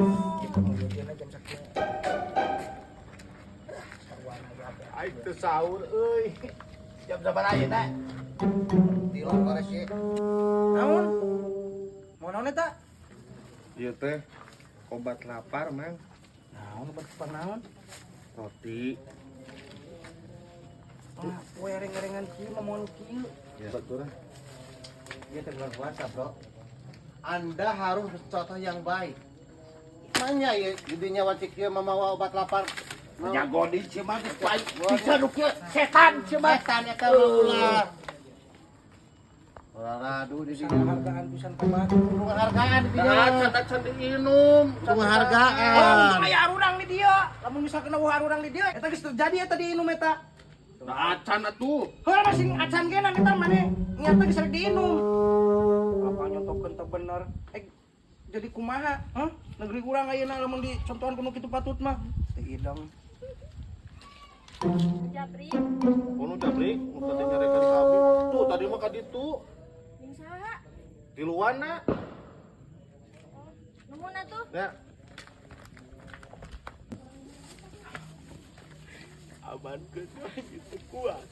Kemudian jam sakieu. Sarwana ge apa? Aing teu sahur euy. Jam sabaraha ayeuna? Tilok kores sih. Naon? Mau naon eta? Ieu teh obat lapar, Mang. Naon obat lapar naon? Roti. Ah, poe reng-rengan kieu mah moal kieu. Ya. Betul. Dia teh bulan puasa, Bro. Anda harus contoh yang baik. Manya ya, didinya wacik kieu mamawa obat lapar. Jago di sia mah geus baik. Bisa nu kieu setan sia mah. Setan eta mah ulah. Ulah radu di Pisan dinya. hargaan pisan ka batur. Penghargaan di dinya. Nah, can diinum. Penghargaan. Oh, untung aya arurang di dieu. Lamun misalkan eueuh arurang di dieu, eta geus terjadi eta diinum eta. Nah, acan atuh. Heuh masih acan ge na eta maneh nyata geus rek diinum. Apa nyontokeun teu bener. Eh jadi kumaha? Hah? Negeri urang ayeuna lamun dicontohan kuno kitu patut mah. Teu ideng. Japri, Oh, nu jabrik, nu tadi nyarekan ka abi. Tuh, tadi mah ka ditu. jeung saha? Tiluanna. Oh, nuhun atuh. Ya. Aman geus gitu kuat.